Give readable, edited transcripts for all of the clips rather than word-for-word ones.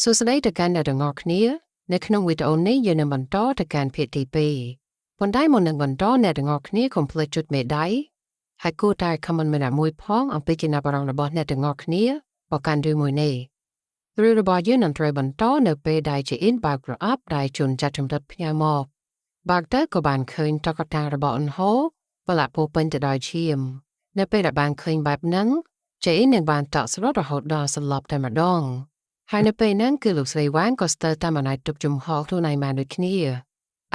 សួស្តីទៅកាន់អ្នកទាំងអស់គ្នានៅក្នុងវីដេអូនេះយើងនឹងបន្តទៅកាន់ភាគទី2ប៉ុន្តែមុននឹងបន្តអ្នកទាំងអស់គ្នាកុំភ្លេចចុចមេដៃហើយគួរតែ comment ម្នាក់មួយផងអំពីចំណាប់អារម្មណ៍របស់អ្នកទាំងអស់គ្នាមកកាន់រឿងមួយនេះរឿងរបស់យើងនឹងត្រូវបន្តនៅពេលដែលជាអ៊ីនបើកប្រអប់ដែលជនចាត់ចម្រិតផ្ញើមកបើកទៅក៏បានឃើញតុក្កតារបស់អ៊ុនហូប្រឡាក់ពោពេញទៅដោយឈាមនៅពេលដែលបានឃើញបែបហ្នឹងជេអ៊ីននឹងបានតក់ស្លុតរហូតដល់សន្លប់តែម្ដង ហើយនៅពេលហ្នឹងគឺលោកស្រីវ៉ាងក៏ស្ទើរតែមិនអាចទប់ជំហរខ្លួនឯងបានដូចគ្នា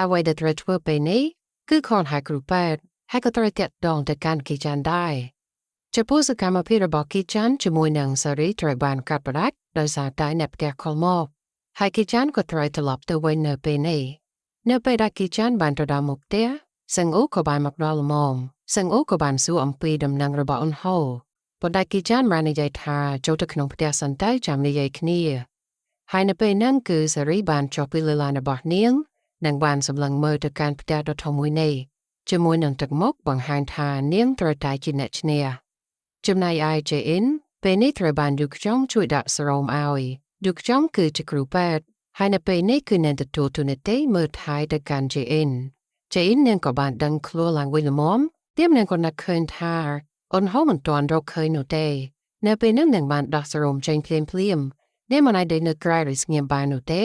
អ្វីដែលត្រូវធ្វើពេលនេះគឺខនហៅគ្រូពេទ្យហើយក៏ត្រូវតាក់ទងទៅកាន់គីចានដែរចំពោះសកម្មភាពរបស់គីចានជាមួយនឹងសារីត្រូវបានកាត់ផ្តាច់ដោយសារតែអ្នកផ្ទះខលមកហើយគីចានក៏ត្រូវត្រឡប់ទៅវិញនៅពេលនេះនៅពេលដែលគីចានបានទៅដល់មុខផ្ទះសឹងអូក៏បានមកដល់ល្មមសឹងអូក៏បានសួរអំពីដំណឹងរបស់អ៊ុនហូប៉ុន្តែគីចានបាននិយាយថាចូលទៅក្នុងផ្ទះសិនទៅចាំនិយាយគ្នាហើយនៅពេលហ្នឹងគឺសារីបានចុះពីលើឡានរបស់នាងនិងបានសម្លឹងមើលទៅកាន់ផ្ទះដ៏ធំមួយនេះជាមួយនឹងទឹកមុខបង្ហាញថានាងត្រូវតែជាអ្នកឈ្នះចំណែកឯជេអ៊ីនពេលនេះត្រូវបានយុកចុងជួយដាក់សរោមឲ្យយុកចុងគឺជាគ្រូពេទ្យហើយនៅពេលនេះគឺនឹងទទួលទូនាទីមើលថែទៅកាន់ជេអ៊ីនជេអ៊ីននាងក៏បានដឹងខ្លួនឡើងវិញល្មមទៀមនាងក៏នឹកឃើញថាអូនហូមិនទាន់រកឃើញនោះទេនៅពេលនេះនាងបានដោះសរោមចេញភ្លាមភ្លាមនាងមិនអាចដេកនៅក្រៅឬស្ងៀមបាននោះទេ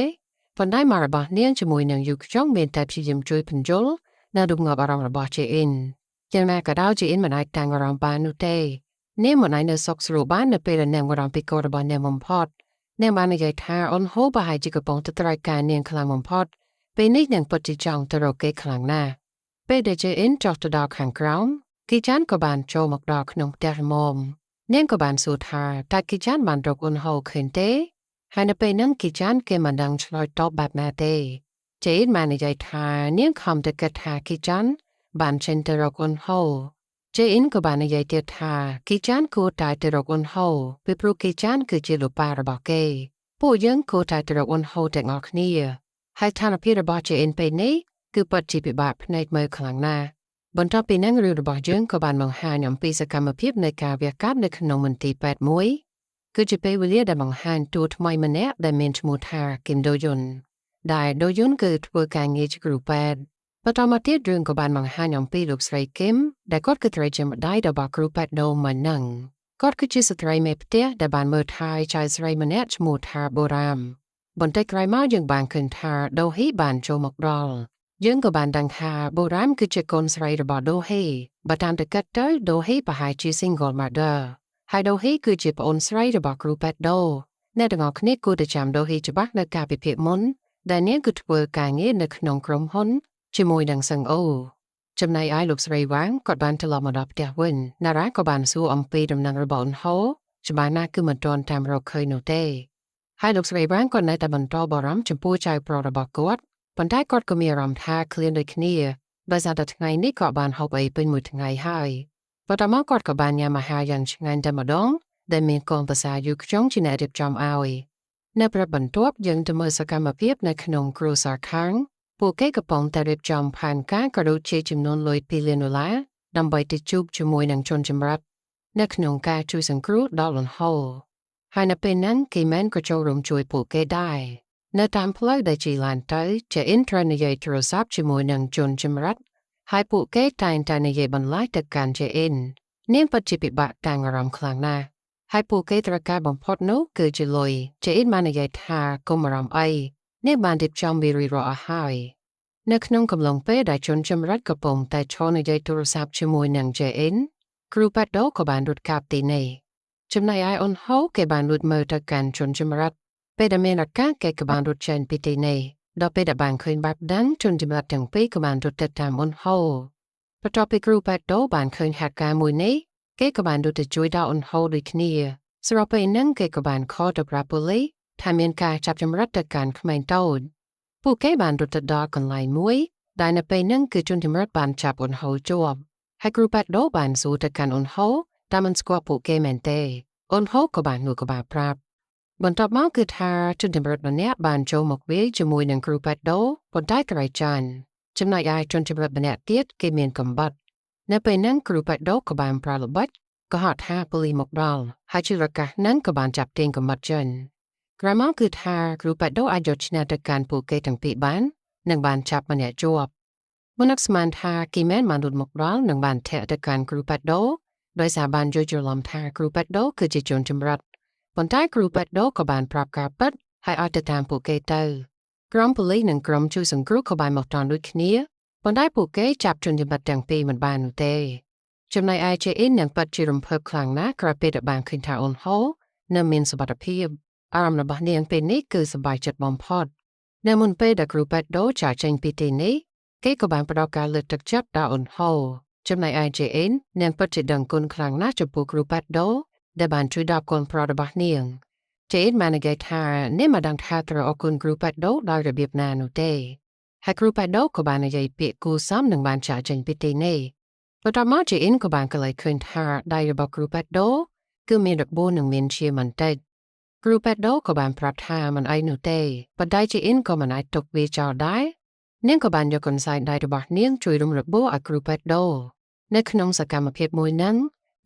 ប៉ុន្តែមករបស់នាងជាមួយនឹងយុកចុងមានតែព្យាយាមជួយពន្យល់នៅរំងាប់អារម្មណ៍របស់ជេអ៊ីនយ៉ាងណាក៏ដោយជេអ៊ីនមិនអាចតាំងអារម្មណ៍បាននោះទេនាងមិនអាចនៅសុខស្រួលបាននៅពេលដែលនាងបារម្ភពីកូនរបស់នាងបំផុតនាងបាននិយាយថាអូនហូប្រហែលជាកំពុងតែត្រូវការនាងខ្លាំងបំផុតពេលនេះនាងពិតជាចង់ទៅរកគេខ្លាំងណាស់ពេលដែលជេអ៊ីនចុះទៅដល់ខាងក្រោមគីចានក៏បានចូលមកដល់ក្នុងផ្ទះល្មមនាងក៏បានសួរថាតើគីចានបានរកអូនហូឃើញទេហើយនៅពេលហ្នឹងគីចានគេមិនដឹងឆ្លើយតបបែបណាទេជេអ៊ីនបាននិយាយថានាងខំតែគិតថាគីចានបានចេញទៅរកអូនហូជេអ៊ីនក៏បាននិយាយទៀតថាគីចានគួរតែទៅរកអូនហូពីព្រោះគីចានគឺជាលោកប៉ារបស់គេពួកយើងគួរតែទៅរកអូនហូទាំងអស់គ្នាហើយឋានភាពរបស់ជេអ៊ីនពេលនេះគឺពិតជាពិបាកភ្នែកមើលខ្លាំងណាស់បន្ទាប់ពីនឹងរឿងរបស់យើងក៏បានបង្ហាញអំពីសកម្មភាពនៃការវះកាត់នៅក្នុងមន្ទីរពេទ្យមួយគឺជាពេលវេលាដែលបង្ហាញតួថ្មីម្នាក់ដែលមានឈ្មោះថាគឹមដូយុនដែលដូយុនគឺធ្វើការងារជាគ្រូពេទ្យបន្តមកទៀតរឿងក៏បានបង្ហាញអំពីលោកស្រីគឹមដែលគាត់គឺត្រូវជាម្ដាយរបស់គ្រូពេទ្យដូមិននឹងគាត់គឺជាស្ត្រីមេផ្ទះដែលបានមើលថែចៅស្រីម្នាក់ឈ្មោះថាបូរ៉ាមបន្តិចក្រោយមកយើងបានឃើញថាដូហ៊ីបានចូលមកដល់យើងក៏បានដឹងថាបូរ៉ាមគឺជាកូនស្រីរបស់ដូហ៊ីបើតាមតែគិតទៅដូហ៊ីប្រហែលជា single mother ហើយដូហ៊ីគឺជាប្អូនស្រីរបស់គ្រូពេទ្យដូអ្នកទាំងអស់គ្នាគួរតែចាំដូហ៊ីច្បាស់នៅកាលពីភាគមុនដែលនាងគឺធ្វើការងារនៅក្នុងក្រុមហ៊ុនជាមួយនឹងសឹងអូចំណែកឯលោកស្រីវ៉ាងគាត់បានត្រឡប់មកដល់ផ្ទះវិញណារ៉ាក៏បានសួរអំពីដំណឹងរបស់អ៊ុនហូច្បាស់ណាស់គឺមិនទាន់តាមរកឃើញនោះទេហើយលោកស្រីវ៉ាងក៏នៅតែបន្តបារម្ភចំពោះចៅប្រុសរបស់គាត់ប៉ុន្តែគាត់ក៏មានអារម្មណ៍ថាឃ្លានដូចគ្នាដោយសារតែថ្ងៃនេះគាត់បានហូបអីពេញមួយថ្ងៃហើយបន្ទាប់មកគាត់ក៏បានញ៉ាំអាហារយ៉ាងឆ្ងាញ់តែម្ដងដែលមានកងភាសាយូខ្ចុងជាអ្នករៀបចំឲ្យនៅព្រឹកបន្ទាប់យើងទៅមើលសកម្មភាពនៅក្នុងគ្រួសារខាងពួកគេកំពុងតែរៀបចំផែនការក៏ដូចជាចំនួនលុយ2លានដុល្លារដើម្បីទៅជួបជាមួយនឹងជនចម្រិតនៅក្នុងការជួយសង្គ្រោះដល់លន់ហូហើយនៅពេលហ្នឹងគេមែនក៏ចូលរួមជួយពួកគេដែរនៅតាមផ្លូវដែលជិះឡានទៅជាអ៊ីនត្រូវនិយាយទូរស័ព្ទជាមួយនឹងជនចម្រិតហើយពួកគេតែងតែនិយាយបន្លាចទៅកាន់ជេអ៊ីននាងពិតជាពិបាកតាំងអារម្មណ៍ខ្លាំងណាស់ហើយពួកគេត្រូវការបំផុតនោះគឺជាលុយជេអ៊ីនបាននិយាយថាកុំបារម្ភអីនាងបានរៀបចំវារួចរាល់អស់ហើយនៅក្នុងកំឡុងពេលដែលជនចម្រិតកំពុងតែឈរនិយាយទូរស័ព្ទជាមួយនឹងជេអ៊ីនគ្រូប៉ាដូក៏បានរត់កាប់ទីនេះចំណែកឯអូនហូគេបានលួចមើលទៅកាន់ជនចម្រិតពេលដែលមានឱកាសគេក៏បានរត់ចេញពីទីនេះដល់ពេលដែលបានឃើញបែបហ្នឹងជនចម្រិតទាំងពីរក៏បានរត់ទៅតាមអូនហូបន្ទាប់ពីគ្រូប៉ាដូបានឃើញហេតុការណ៍មួយនេះគេក៏បានរត់ទៅជួយដល់អូនហូដូចគ្នាស្របពេលហ្នឹងគេក៏បានខលទៅប្រាប់ប៉ូលីសថាមានការចាប់ចម្រិតទៅកាន់ក្មេងតូចពួកគេបានរត់ទៅដល់កន្លែងមួយដែលនៅពេលហ្នឹងគឺជនចម្រិតបានចាប់អូនហូជាប់ហើយគ្រូប៉ាដូបានសួរទៅកាន់អូនហូតើមិនស្គាល់ពួកគេមែនទេអូនហូក៏បានងក់ក្បាលប្រាប់បន្ទាប់មកគឺថាជនចម្រិតម្នាក់បានចូលមកវាយជាមួយនឹងគ្រូប៉ាដូប៉ុន្តែត្រូវចាញ់ចំណែកឯជនចម្រិតម្នាក់ទៀតគេមានកំបិតនៅពេលហ្នឹងគ្រូប៉ាដូក៏បានប្រើល្បិចក៏ហៅថាប៉ូលីសមកដល់ហើយជាឱកាសហ្នឹងក៏បានចាប់ទាញកំបិតចេញ។ ក្រោយមកគឺថាគ្រូប៉ាដូអាចយកឈ្នះទៅកាន់ពួកគេទាំងពីរបាននិងបានចាប់ម្នាក់ជាប់មុននឹកស្មានថាគីមែនបានរត់មកដល់និងបានធាក់ទៅកាន់គ្រូប៉ាដូដោយសារបានយល់ច្រឡំថាគ្រូប៉ាដូគឺជាជនចម្រិតប៉ុន្តែគ្រូប៉ាដូក៏បានប្រាប់ការពិតហើយឲ្យទៅតាមពួកគេទៅក្រុមប៉ូលីសនិងក្រុមជួយសង្គ្រោះក៏បានមកដល់ដូចគ្នាប៉ុន្តែពួកគេចាប់ជនចម្រិតទាំងពីរមិនបាននោះទេចំណែកឯជេអ៊ីននឹងពិតជារំភើបខ្លាំងណាស់ក្រោយពេលដែលបានឃើញថាអូនហូនៅមានសុវត្ថិភាពអារម្មណ៍របស់នាងពេលនេះគឺសប្បាយចិត្តបំផុតនៅមុនពេលដែលគ្រូប៉េតដូចាកចេញពីទីនេះគេក៏បានផ្ដល់ការលើកទឹកចិត្តដល់អូនហូចំណែកឯជេអ៊ីននាងពិតជាដឹងគុណខ្លាំងណាស់ចំពោះគ្រូប៉េតដូដែលបានជួយដល់កូនប្រុសរបស់នាងជេអ៊ីនបាននិយាយថានាងមិនដឹងថាត្រូវអរគុណគ្រូប៉េតដូដោយរបៀបណានោះទេហើយគ្រូប៉េតដូក៏បាននិយាយពាក្យគួរសមនឹងបានចាកចេញពីទីនេះបន្ទាប់មកជេអ៊ីនក៏បានកន្លែងឃើញថាដៃរបស់គ្រូប៉េតដូគឺមានរបួសនិងមានឈាមបន្តិចគ្រូប៉េតដូក៏បានប្រាប់ថាមិនអីនោះទេប៉ុន្តែជេអ៊ីនក៏មិនអាចទុកវាចោលដែរនាងក៏បានយកកន្សែងដៃរបស់នាងជួយរុំរបួសឲ្យគ្រូប៉េតដូនៅក្នុងសកម្មភាពមួយហ្នឹង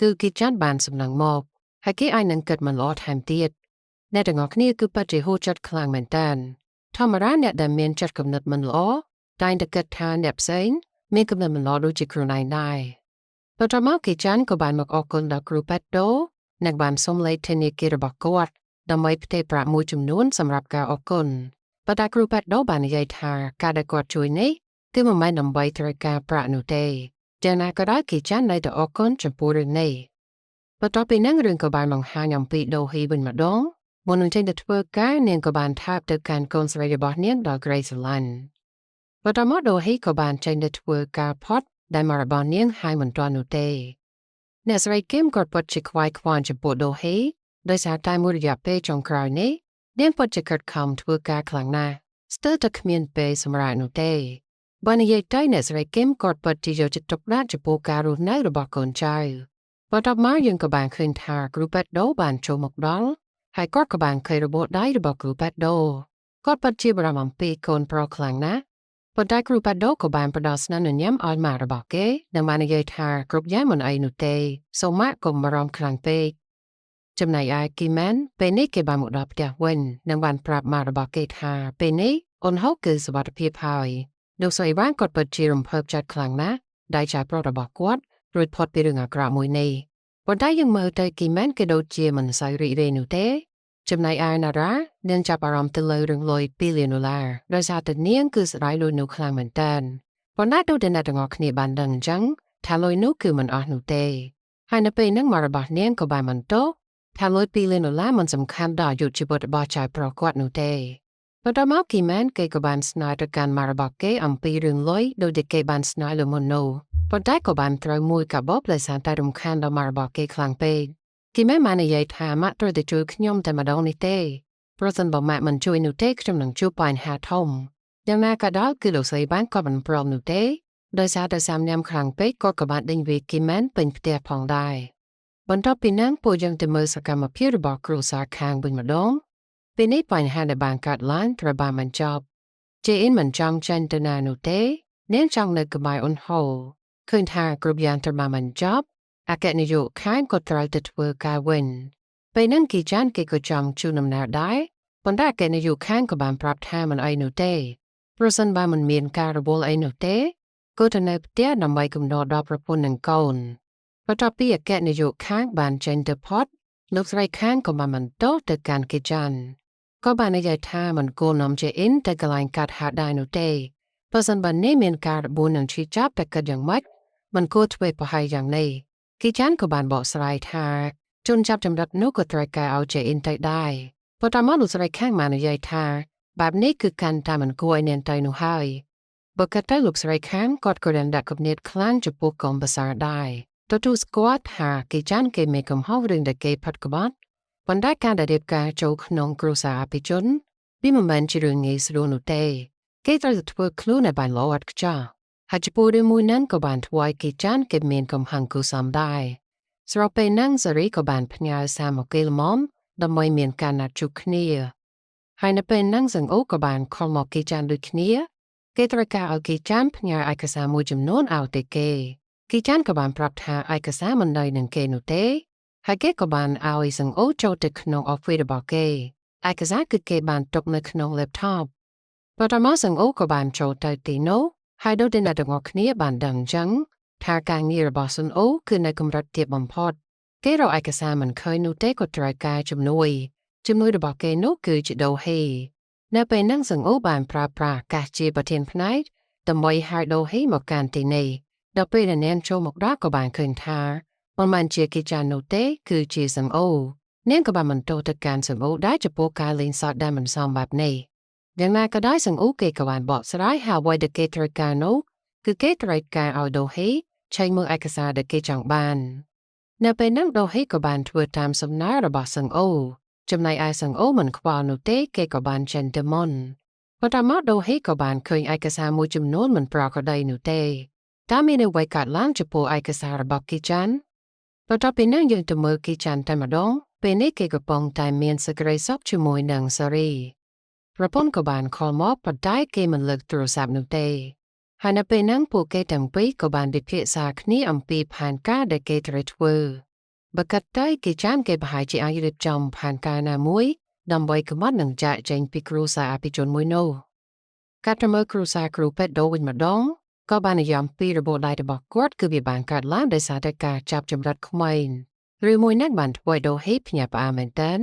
គឺគេចាត់បានសំណឹងមកហើយគេអាចនឹងគិតមិនល្អថែមទៀតអ្នកទាំងអស់គ្នាគឺពិតជាហួសចិត្តខ្លាំងមែនតើធម្មតាអ្នកដែលមានចិត្តគំនិតមិនល្អតែងតែគិតថាអ្នកផ្សេងមានគំនិតមិនល្អដូចជាខ្លួនឯងដែរបន្ទាប់មកគេចាន់ក៏បានមកអរគុណដល់គ្រូប៉េតដូនិងបានសុំលេខធនាគាររបស់គាត់ដើម្បីផ្ទេរប្រាក់មួយចំនួនសម្រាប់ការអរគុណប៉ុន្តែគ្រូប៉េតដូបាននិយាយថាការដែលគាត់ជួយនេះគឺមិនមែនដើម្បីត្រូវការប្រាក់នោះទេយ៉ាងណាក៏ដោយគេចាន់នៅតែអរគុណចំពោះរឿងនេះបន្ទាប់ពីហ្នឹងរឿងក៏បានបង្ហាញអំពីដូហ៊ីវិញម្ដងមុននឹងចេញទៅធ្វើការនាងក៏បានថាបទៅកាន់កូនស្រីរបស់នាងដល់ក្រីស្រឡាញ់បន្ទាប់មកដូហ៊ីក៏បានចេញទៅធ្វើការផុតដែលមករបស់នាងហើយមិនទាន់នោះទេអ្នកស្រីគឹមក៏ពិតជាខ្វាយខ្វល់ចំពោះដូហ៊ីដោយសារតែមួយរយៈពេលចុងក្រោយនេះនាងពិតជាខិតខំធ្វើការខ្លាំងណាស់ស្ទើរតែគ្មានពេលសម្រាកនោះទេបើនិយាយទៅអ្នកស្រីគឹមក៏ពិតជាយកចិត្តទុកដាក់ចំពោះការរស់នៅរបស់កូនចៅបន្ទាប់មកយើងក៏បានឃើញថាគ្រូប៉េតដូបានចូលមកដល់ហើយគាត់ក៏បានឃើញរបួសដៃរបស់គ្រូប៉េតដូគាត់ពិតជាបារម្ភអំពីកូនប្រុសខ្លាំងណាស់ប៉ុន្តែគ្រូប៉េតដូក៏បានផ្ដល់ស្នាមញញឹមឲ្យម៉ាក់របស់គេនិងបាននិយាយថាគ្រប់យ៉ាងមិនអីនោះទេសូមម៉ាក់កុំបារម្ភខ្លាំងពេកចំណែកឯគីមែនពេលនេះគេបានមកដល់ផ្ទះវិញនិងបានប្រាប់ម៉ាក់របស់គេថាពេលនេះអូនហូគឺសុវត្ថិភាពហើយលោកស្រីវ៉ាងគាត់ពិតជារំភើបចិត្តខ្លាំងណាស់ដែលចៅប្រុសរបស់គាត់រួចផុតពីរឿងអាក្រក់មួយនេះប៉ុន្តែយើងមើលទៅគីមែនគេដូចជាមិនសូវរីករាយនោះទេចំណែកឯណារ៉ានាងចាប់អារម្មណ៍ទៅលើរឿងលុយ2លានដុល្លារដោយសារតែនាងគឺស្ដាយលុយនោះខ្លាំងមែនតើប៉ុន្តែដូចដែលអ្នកទាំងអស់គ្នាបានដឹងអញ្ចឹងថាលុយនោះគឺមិនអស់នោះទេហើយនៅពេលហ្នឹងមករបស់នាងក៏បានបន្តថាលុយ2លានដុល្លារមិនសំខាន់ដល់អាយុជីវិតរបស់ចៅប្រុសគាត់នោះទេបន្ទាប់មកគីមែនគេក៏បានស្នើទៅកាន់ម៉ារបស់គេអំពីរឿងលុយដោយដែលគេបានស្នើលើមុននោះប៉ុន្តែក៏បានត្រូវមួយកាបូបដោយសារតែរំខានដល់ម៉ារបស់គេខ្លាំងពេកគីមែនបាននិយាយថាម៉ាក់ត្រូវតែជួយខ្ញុំតែម្ដងនេះទេប្រសិនបើម៉ាក់មិនជួយនោះទេខ្ញុំនឹងជួបបញ្ហាធំយ៉ាងណាក៏ដោយគឺលោកស្រីបានក៏មិនព្រមនោះទេដោយសារតែសាមញ៉ាំខ្លាំងពេកគាត់ក៏បានដេញវាយគីមែនពេញផ្ទះផងដែរបន្ទាប់ពីហ្នឹងពួកយើងទៅមើលសកម្មភាពរបស់គ្រួសារខាងវិញម្ដងពេលនេះបញ្ហាដែលបានកើតឡើងត្រូវបានបញ្ចប់ជេអ៊ីនមិនចង់ចេញទៅណានោះទេនាងចង់នៅក្បែរអូនហូឃើញថាគ្រប់យ៉ាងត្រូវបានបញ្ចប់អគ្គនាយកខាងក៏ត្រូវទៅធ្វើការវិញពេលហ្នឹងគីចាន់គេក៏ចង់ជូនដំណើរដែរប៉ុន្តែអគ្គនាយកខាងក៏បានប្រាប់ថាមិនអីនោះទេប្រសិនបើមិនមានការរវល់អីនោះទេក៏ទៅនៅផ្ទះដើម្បីកំណត់ដល់ប្រពន្ធនិងកូនបន្ទាប់ពីអគ្គនាយកខាងបានចេញទៅផុតលោកស្រីខាងក៏បានបន្តទៅកាន់គីចាន់ក៏បាននិយាយថាមិនគួរនាំជេអ៊ីនទៅកន្លែងកាត់ហេតុដែរនោះទេប្រសិនបើនេះមានការរបួសនិងឈឺចាប់តែគិតយ៉ាងម៉េចមិនគួរធ្វើប្រហែលយ៉ាងនេះគីចាន់ក៏បានបកស្រាយថាជនចាប់ចម្រិតនោះក៏ត្រូវការឲ្យជេអ៊ីនទៅដែរប៉ុន្តែមកលោកស្រីខាងបាននិយាយថាបែបនេះគឺកាន់តែមិនគួរឲ្យនាងទៅនោះហើយបើគិតទៅលោកស្រីខាងគាត់ក៏បានដាក់គំនិតខ្លាំងចំពោះកុំប្រសើរដែរទទួលស្គាល់ថាគីចាន់គេមានកំហុសរឿងដែលគេផាត់ក្បត់ប៉ុន្តែការដែលរៀបការចូលក្នុងគ្រួសារអភិជនវាមិនមែនជារឿងងាយស្រួលនោះទេគេត្រូវតែធ្វើខ្លួនឲ្យបានល្អឥតខ្ចោះហើយចំពោះរឿងមួយហ្នឹងក៏បានធ្វើឲ្យគីចាន់គេមានកំហឹងគូសំដែរស្របពេលហ្នឹងសេរីក៏បានផ្ញើសារមកគេល្មមដើម្បីមានការណាត់ជួបគ្នាហើយនៅពេលហ្នឹងសង្អូក៏បានខលមកគីចាន់ដូចគ្នាគេត្រូវការឲ្យគីចាន់ផ្ញើឯកសារមួយចំនួនឲ្យទៅគេគីចាន់ក៏បានប្រាប់ថាឯកសារមិននៅនឹងគេនោះទេហើយគេក៏បានឲ្យសង្អូចូលទៅក្នុង office របស់គេ ឯកសារគឺគេបានទុកនៅក្នុង laptop បន្ទាប់មកសង្អូក៏បានចូលទៅទីនោះហើយដូចដែលអ្នកទាំងអស់គ្នាបានដឹងចឹងថាការងាររបស់សុនអូគឺនៅកម្រិតទាបបំផុតគេរកឯកសារមិនឃើញនោះទេក៏ត្រូវការជំនួយជំនួយរបស់គេនោះគឺជាដូហេនៅពេលហ្នឹងសង្អូបានប្រើប្រាស់កាសជាប្រធានផ្នែកដើម្បីហៅដូហេមកកាន់ទីនេះដល់ពេលដែលនាងចូលមកដល់ក៏បានឃើញថាមិនមែនជាគេចាននោះទេគឺជាសង្អូនាងក៏បានបន្តទៅកាន់សង្អូដែរចំពោះការលេងសើចដែលមិនសមបែបនេះយ៉ាងណាក៏ដោយសង្អូគេក៏បានបកស្រាយថាអ្វីដែលគេត្រូវការនោះគឺគេត្រូវការឲ្យដូហេឆែកមើលឯកសារដែលគេចង់បាននៅពេលហ្នឹងដូហេក៏បានធ្វើតាមសំណើរបស់សង្អូចំណែកឯសង្អូមិនខ្វល់នោះទេគេក៏បានចេញទៅមុនប៉ុន្តែមកដូហេក៏បានឃើញឯកសារមួយចំនួនមិនប្រក្រតីនោះទេតើមានអ្វីកើតឡើងចំពោះឯកសាររបស់គីចាន់បន្ទាប់ពីនោះយើងទៅមើលគីចាន់តែម្ដងពេលនេះគេកំពុងតែមានសេចក្តីសុខជាមួយនឹងសារីប្រពន្ធក៏បានខលមកប៉ុន្តែគេមិនលើកទូរស័ព្ទនោះទេហើយនៅពេលហ្នឹងពួកគេទាំងពីរក៏បានពិភាក្សាគ្នាអំពីផែនការដែលគេត្រូវធ្វើបើកាត់ទៅគេចាំគេប្រហែលជាអាចរៀបចំផែនការណាមួយដើម្បីក្បត់នឹងចាកចេញពីគ្រួសារអភិជនមួយនោះកាត់ទៅមើលគ្រួសារគ្រូពេទ្យដូវិញម្ដងក៏បាននិយមពីរបួសដៃរបស់គាត់គឺវាបានកើតឡើងដោយសារតែការចាប់ចម្រិតក្មេងឬមួយនឹងបានធ្វើឲ្យដូហេភ្ញាក់ផ្អើលមែនទែន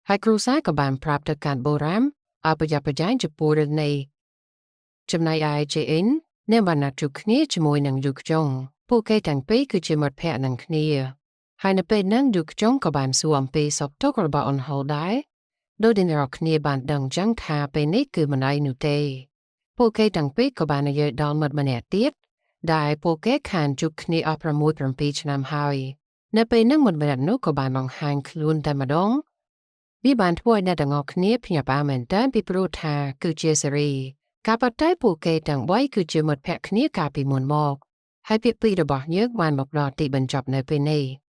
ហើយគ្រួសារក៏បានប្រាប់ទៅកាន់បូរ៉ាមឲ្យប្រយ័ត្នប្រយែងចំពោះរឿងនេះចំណែកឯជេអ៊ីននាងបានណាត់ជួបគ្នាជាមួយនឹងយូខ្ចុងពួកគេទាំងពីរគឺជាមិត្តភក្តិនឹងគ្នាហើយនៅពេលហ្នឹងយូខ្ចុងក៏បានសួរអំពីសុខទុក្ខរបស់អ៊ុនហូដែរដោយដែលអ្នកគ្នាបានដឹងចឹងថាពេលនេះគឺមិនអីនោះទេពួកគេទាំងពីរក៏បាននិយាយដល់មិត្តម្នាក់ទៀតដែលពួកគេខានជួបគ្នាអស់6 7ឆ្នាំហើយនៅពេលហ្នឹងមិត្តម្នាក់នោះក៏បានបង្ហាញខ្លួនតែម្ដងវាបានធ្វើឲ្យអ្នកទាំងអស់គ្នាភ្ញាក់ផ្អើលមែនទែនពីព្រោះថាគឺជាសេរីការប៉ុន្តែពួកគេទាំងបីគឺជាមិត្តភក្តិគ្នាកាលពីមុនមកហើយភាគពីររបស់យើងបានមកដល់ទីបញ្ចប់នៅពេលនេះ។